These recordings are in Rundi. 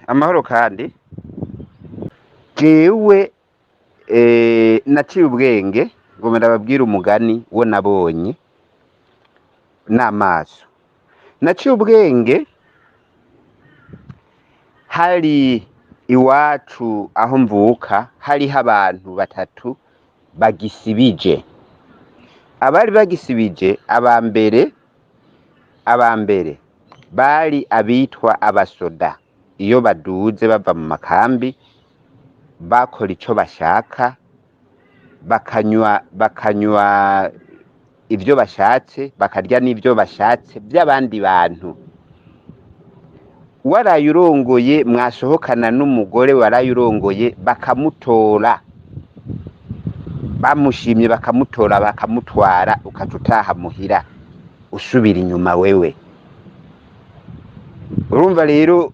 Amahoro kandi. Jewe naciye ubwenge ngo ndababwire umugani wo nabonye n'amaso. Naciye ubwenge hari iwacu aho mvuka hariho abantu batatu bagisibije. Abari bagisibije aba mbere bari abitwa abasoda. Iyo baduze bava mu makambi bakora ico bashaka, bakanywa ivyo bashatse, bakarya n'ivyo bashatse vy'abandi bantu. Waraye urongoye, mwasohokana n'umugore waraye urongoye, bakamutora, bamushimye bakamutora bakamutwara, ukaca utaha muhira usubira inyuma wewe. Urumva rero,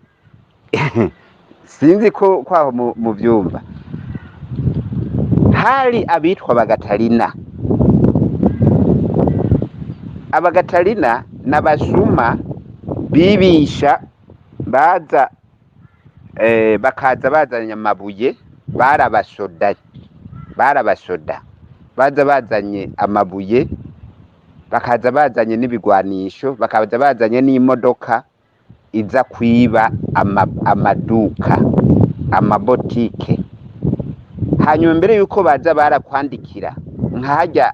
sinzi ko kwaho muvyumva. Hari abitwa abagatarina. Abagatarina n'abasuma bibisha, baza bakaza bazanye amabuye. Bari abasoda baza bazanye amabuye, bakaza bazanye n'ibigwanisho, bakaza bazanye n'imodoka iza kwiba amaduka, amabotike. Hanyuma mbere yuko baza barakwandikira nka harya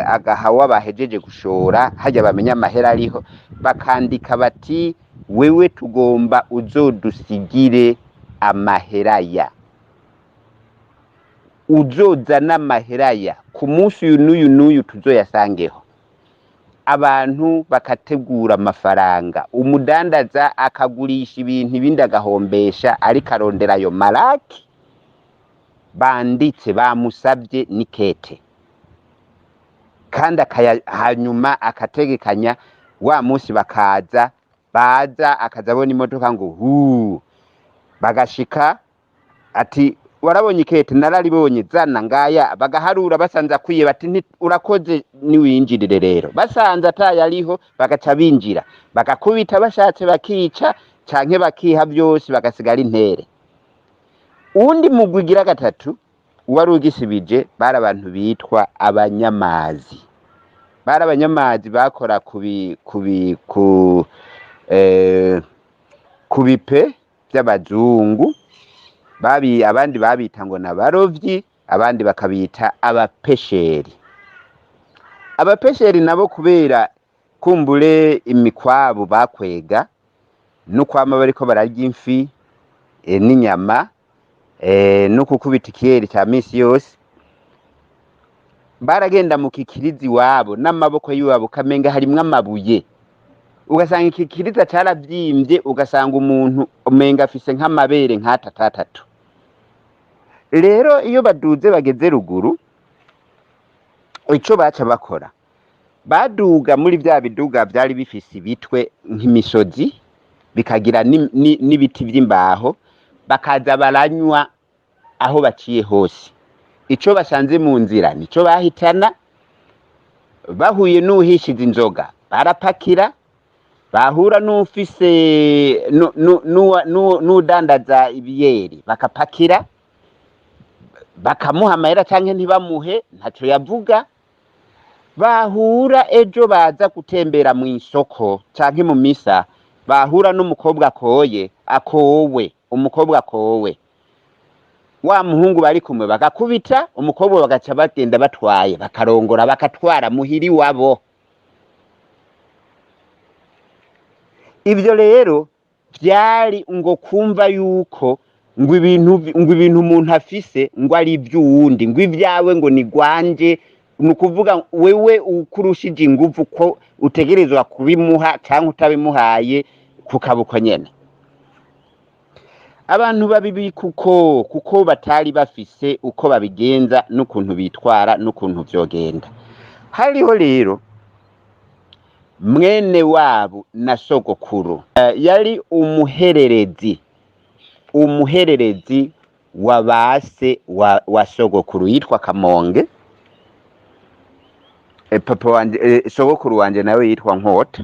agahawa bahejeje gushora, harya bamenya amahera ariho, bakandika bati: "Wewe tugomba uzodusigire amahera ya, uzozana amahera ya ku munsi uyu n'uyu n'uyu, tuzoyasangeho." Abantu bakategura amafaranga, umudandaza akagurisha ibintu, ibindi agahombesha, ariko arondera ayo maraki banditse bamusabye n'ikete, kandi hanyuma akategekanya wa munsi bakaza. Baza akaza abona imodoka ngo hu, bagashika ati: "Warabonye ikete?" "Nararibonye, zana ngaya." Bagaharura, basanze akwiye bati: "Urakoze, niwinjirire." Rero basanze atayariho bagaca binjira bagakubita, bashatse bakica canke bakiha byose, bagasigara intere. Uwundi mugwi ugira gatatu wari ugisibije bari abantu bitwa abanyamazi. Bari abanyamazi bakora kubi kubi ku eh, ku bipe by'abazungu. Babi abandi babita ngo n'abarovyi, abandi bakabita abapesheri. Abapesheri nabo, kubera kumbure imikwabu bakwega n'ukwama bariko bararya imfi n'inyama no kukubita ikiyeri ca misi yose, baragenda mu kikirizi iwabo n'amaboko y'iwabo ukamenga harimwo amabuye, ugasanga ikikiriza caravyimbye, ugasanga umuntu umenga afise nk'amabere nk'atatatatu. Rero iyo baduze bageze ruguru, ico baca bakora, baduga muri vya biduga vyari bifise ibitwe nk'imisozi, bikagira n'ibiti vy'imbaho, bakaza baranywa aho baciye hose. Ico basanze mu nzira nico bahitana. Bahuye n'uhishize inzoga barapakira, bahura n'ufise n'udandaza ibiyeri bakapakira, bakamuha amahera canke ntibamuhe, ntaco yavuga. Bahura ejo baza gutembera mu isoko canke mu misa, bahura n'umukobwa akoye, akowe, umukobwa akowe, wa muhungu bari kumwe bagakubita umukobwa, bagaca bagenda batwaye, bakarongora, bakatwara muhiri wabo. Ivyo rero vyari ngo kumva yuko ngo ibintu umuntu afise ngo ari ivy'uwundi, ngo ivyawe ngo ni gwanje. Ni ukuvuga wewe ukurushije inguvu ko utegerezwa kubimuha canke utabimuhaye kukabuko nyene. Abantu babibika uko kuko batari bafise uko babigenza n'ukuntu bitwara n'ukuntu vyogenda. Hariho rero mwene wabo na sogokuru, yari umuhererezi wa base wa sogokuru, yitwa Kamonge. Papa wanje, sogokuru wanje nawe yitwa Nkota.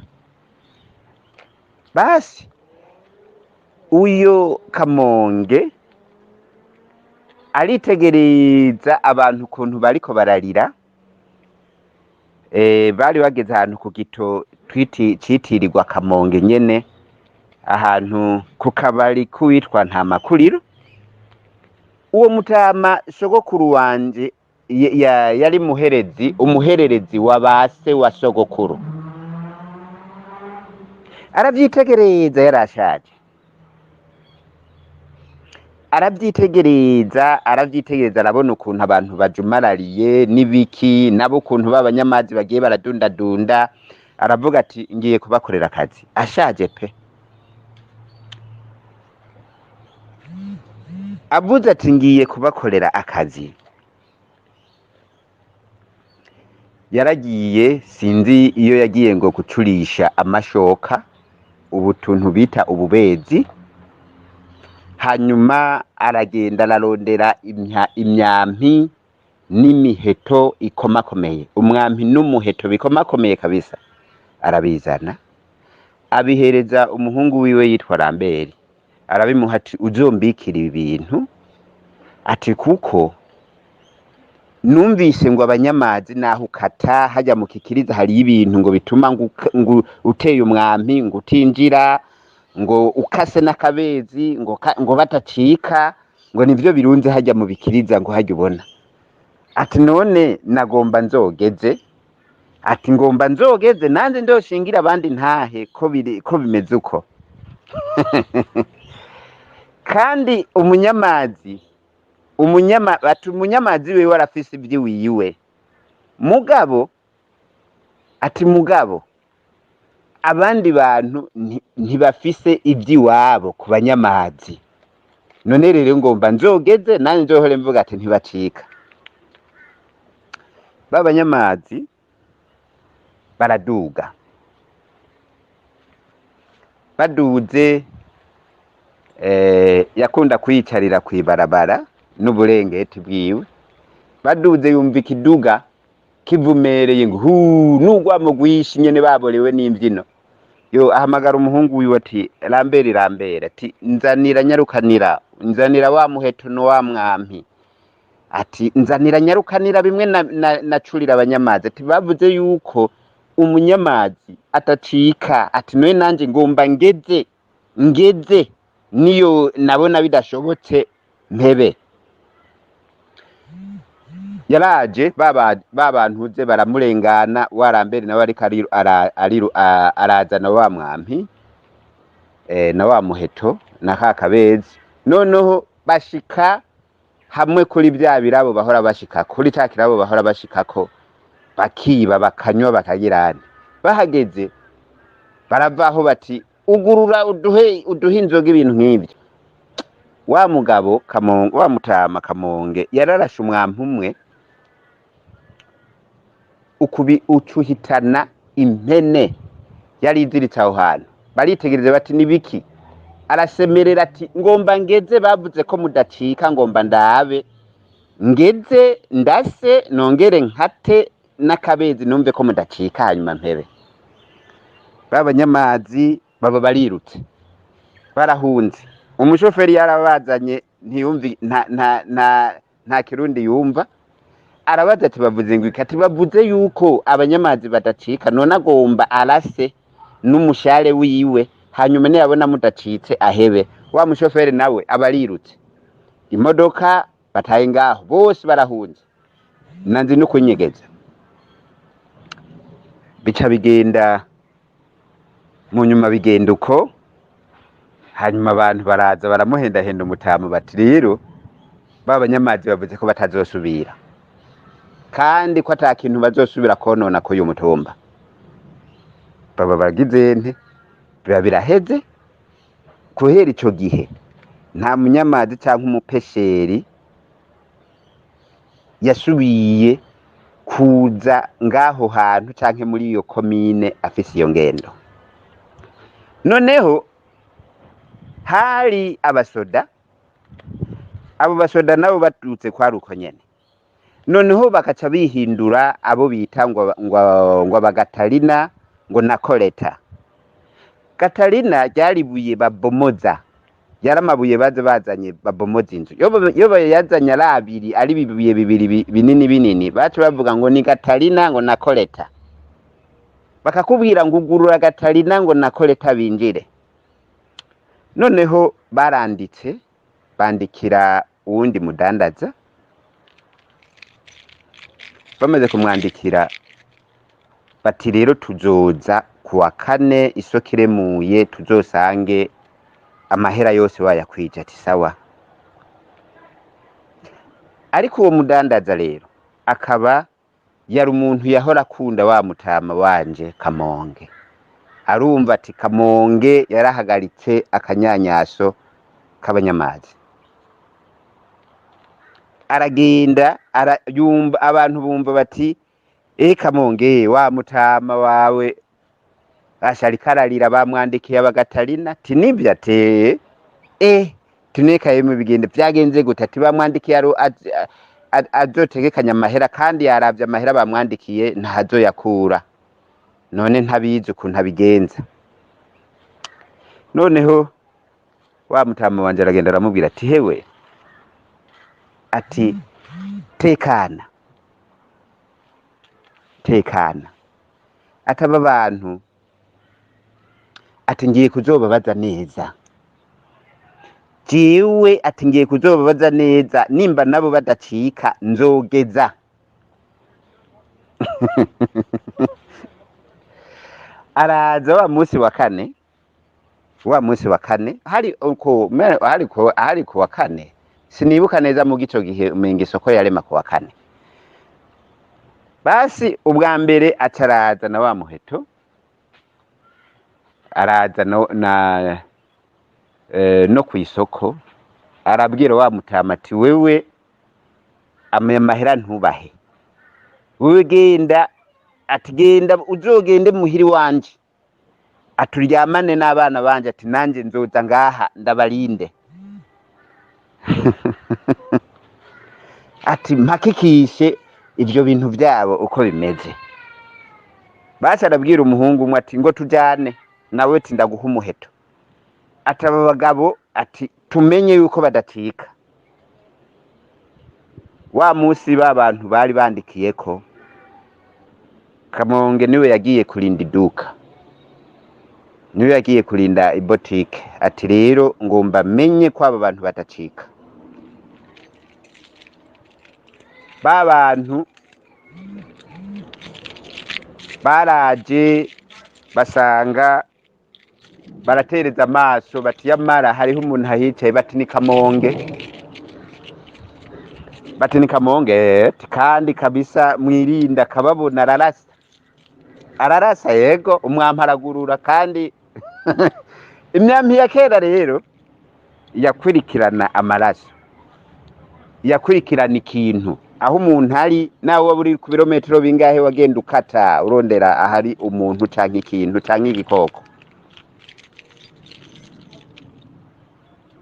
Basi. Uyo Kamonge aritegereza abantu ukuntu bariko bararira. Bari bageze ahantu ku gito citirirwa Kamonge nyene, ahantu ku kabari k'uwitwa Ntamakuriro. Uwo mutama sogokuru wanje yari muherezi, umuhererezi wa base wa sogokuru. Aravyitegereza, yarashaje, aravyitegereza, aravyitegereza, arabona ukuntu abantu bajumarariye n'ibiki, nabo ukuntu b'abanyamazi bagiye baradundadunda. Aravuga ati ngiye kubakorera akazi. Ashaje pe, avuze ati ngiye kubakorera akazi. Yaragiye, sinzi iyo yagiye ngo gucurisha amashoka, ubutuntu bita ububezi. Hanyuma aragenda ararondera imyampi n'imiheto ikomakomeye, umwampi n'umuheto bikomakomeye kabisa. Arabizana, abihereza umuhungu wiwe yitwa Ramberi, arabimuha ati uzombikira ibi bintu, ati kuko numvise ngo abanyamazi naho ukata hajya mu kikiriza hari ibintu ngo bituma ngo uteye umwampi ngo utinjira, ngo ukase n'akabezi ngo batacika, ngo nivyo birunze hajya mu bikiriza ngo hajya ubona. Ati none nagomba nzogeze, ati ngomba nzogeze nanze ndoshingira abandi ntahe ko biri ko bimeze uko. Kandi umunyamazi, ati umunyamazi wiwe arafise ivy'iwiwe, mugabo ati mugabo abandi bantu ntibafise ivy'iwabo ku banyamazi. None rero ngomba nzogeze nanjye nzohore mvuga ati ntibacika. Ba banyamazi baraduga, baduze, yakunda kwiyicarira kw'ibarabara n'uburengeti bwiwe. Baduze yumva ikiduga kivumereye ngo hu n'urwamo rwinshi nyene baborewe n'imbyino. Yo ahamagara umuhungu wiwe ati Ramberi, Ramberi, ati nzanira nyarukanira, nzanira wa muheto no wa mwampi, ati nzanira nyarukanira bimwe na curira abanyamazi, ati bavuze yuko umunyamazi atacika, ati noye nanje ngomba ngeze, ngeze niyo nabona bidashobotse mpebe. Yaraje babantuze baramurengana, wa Ramberi nawe ariko arazana wa mwampi, na wa muheto na ka kabezi. Noneho bashika hamwe kuri bya birabo bahora bashika, kuri ca kirabo bahora bashikako, bakiba bakanywa bakagirana. Bahageze baravaho bati ugurura uduhe inzoga, ibintu nk'ibyo. Wa mugabo Kamonge, wa mutama Kamonge yararashe umwampi umwe ukubi ucuhitana impene yari iziritse aho hantu. Baritegereza bati nibiki? Arasemerera ati ngomba ngeze, bavuze ko mudacika, ngomba ndabe ngeze ndase nongere nkate n'akabezi numve ko mudacika, hanyuma mpebe. Ba banyamazi baba barirutse barahunze. Umushoferi yarabazanye ntiyumvi, nta kirundi yumva. Arabaza ati bavuze ngo iki? Ati bavuze yuko abanyamazi badacika, none agomba arase n'umushare wiwe, hanyuma niyabona mudacitse ahebe. Wa mushoferi nawe aba arirutse, imodoka bataye ngaho, bose barahunze, nanzi no kunyegeza. Bica bigenda mu nyuma bigenda uko. Hanyuma abantu baraza baramuhendahenda umutama bati rero ba banyamazi bavuze ko batazosubira, kandi ko ata kintu bazosubira konona k'uyu mutumba. Baba bagize nte, biba biraheze. Guhera ico gihe nta munyamazi canke umupesheri yasubiye kuza ngaho hantu canke muri iyo komine afise iyo ngendo. Noneho hari abasoda, abo basoda nabo baturutse kwa ruko nyene, noneho bakaca bihindura abo bita ngo abagatarina ngo na Koleta. Gatarina ryari ibuye babomoza, Yari amabuye baza bazanye babomoza inzu. Iyo bayazanye ari abiri, ari ibibuye bibiri binini binini, baca bavuga ngo ni Gatarina ngo na Koleta. Bakakubwira ngo ugurura Gatarina ngo na Koleta binjire. Noneho baranditse, bandikira uwundi mudandaza. Bamaze kumwandikira bati rero tuzoza kuwa kane isoko iremuye, tuzosange amahera yose wayakwije. Ati sawa. Ariko uwo mudandaza rero akaba yari umuntu yahora akunda wa mutama wanje Kamonge. Arumva ati Kamonge yarahagaritse akanyanyaso k'abanyamazi. Aragenda yumva abantu bumva bati e Kamonge wa mutama wawe asha ariko ararira, bamwandikiye abagatarina. Ati nivyo? Ati tuneka yemwe bigende vyagenze gute? Ati bamwandikiye azotegekanya amahera, kandi yaravye amahera bamwandikiye ntazoyakura, none ntabizi ukuntu abigenza. Noneho wa mutama wanje aragenda aramubwira ati hewe, ati tekana tekana, ati aba bantu, ati ngiye kuzobabaza neza jewe, ati ngiye kuzobabaza neza, nimba nabo badacika nzogeza. Araza wa musi wa kane, wa musi wa kane hari uko hari ko hari ku wa kane, sinibuka neza mu gico gihe umenga isoko yarema ku wa kane. Basi ubwa mbere acaraza na wa muheto, araza no, na no kw'isoko, arabwira wa mutama ati wewe amahera ntubahe, wewe genda, ati genda uzogende muhiri wanje, aturyamane n'abana banje, ati nanje nzoza ngaha ndabarinde. Ati mpakikishe ivyo bintu vyabo uko bimeze. Basi arabwira umuhungu umwe ati ngo tujane nawe, ati ndaguha umuheto, ati aba bagabo ati tumenye yuko badacika. Wa musi ba bantu bari bandikiyeko, Kamonge niwe yagiye kurinda iduka, niwe yagiye kurinda ibotike, ati rero ngomba menye ko aba bantu badacika. Ba bantu baraje basanga baratereza amaso, bati yamara hariho umuntu ahicaye, bati ni Kamonge, bati ni Kamonge, kandi kabisa mwirinda akababona, ararasa ararasa, yego umwampi aragurura. Kandi imyampi ya kera rero yakurikirana amaraso, yakurikirana ikintu aho umuntu ari, nawe waba uri ku birometero bingahe wagenda ukata urondera ahari umuntu canke ikintu canke igikoko.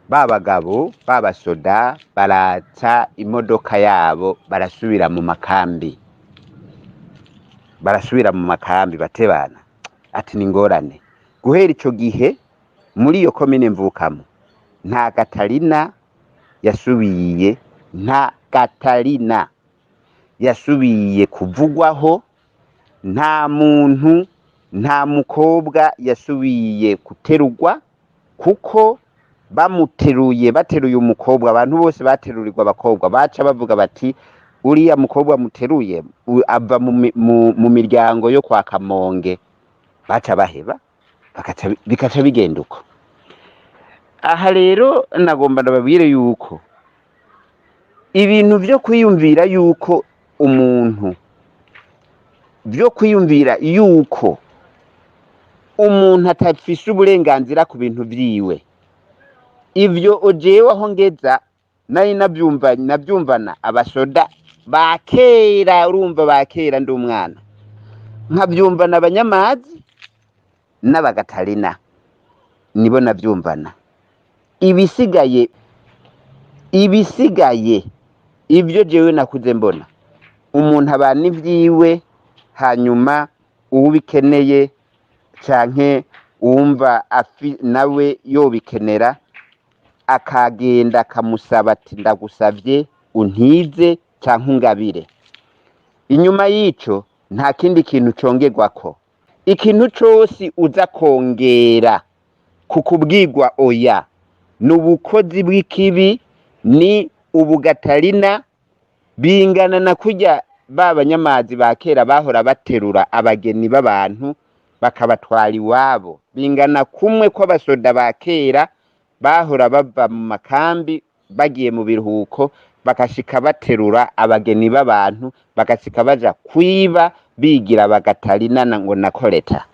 Ba bagabo b'abasoda baratsa imodoka yabo, barasubira mu makambi, barasubira mu makambi batebana. Ati ni ngorane. Guhera ico gihe muri iyo komine mvukamo nta Gatarina yasubiye, nta Gatarina yasubiye kuvugwaho, nta muntu, nta mukobwa yasubiye guterurwa, kuko bamuteruye, bateruye umukobwa, abantu bose baterurirwa abakobwa baca bavuga bati uriya mukobwa muteruye ava mu miryango yo kwa Kamonge, baca baheba, bikaca bigenda uko. Aha rero nagomba ndababwire yuko ibintu vyo kwiyumvira yuko umuntu, vyo kwiyumvira yuko umuntu atafise uburenganzira ku bintu vyiwe, ivyo ojewe aho ngeza nari nabyumvana abasoda ba kera, urumva ba kera ndi umwana, nkabyumvana abanyamazi n'abagatarina nibo nabyumvana. Ibisigaye ibyo jewe nakuze mbona umuntu abana ivyiwe, hanyuma uwubikeneye canke uwumva nawe yobikenera Akagenda akamusaba ati: "Ndagusavye untize canke ungabire." Inyuma y'ico nta kindi kintu congerwako. Ikintu cose uza kongera ku kubwirwa oya ni ubukozi bw'ikibi, ni ubugatarina. Bingana na kurya ba banyamazi ba kera bahora baterura abageni b'abantu bakabatwara iwabo, bingana kumwe kw'abasoda ba kera bahora bava mu makambi bagiye mu biruhuko, bagashika baterura abageni b'abantu, bagashika baja kwiba bigira bagatarina ngo na koleta.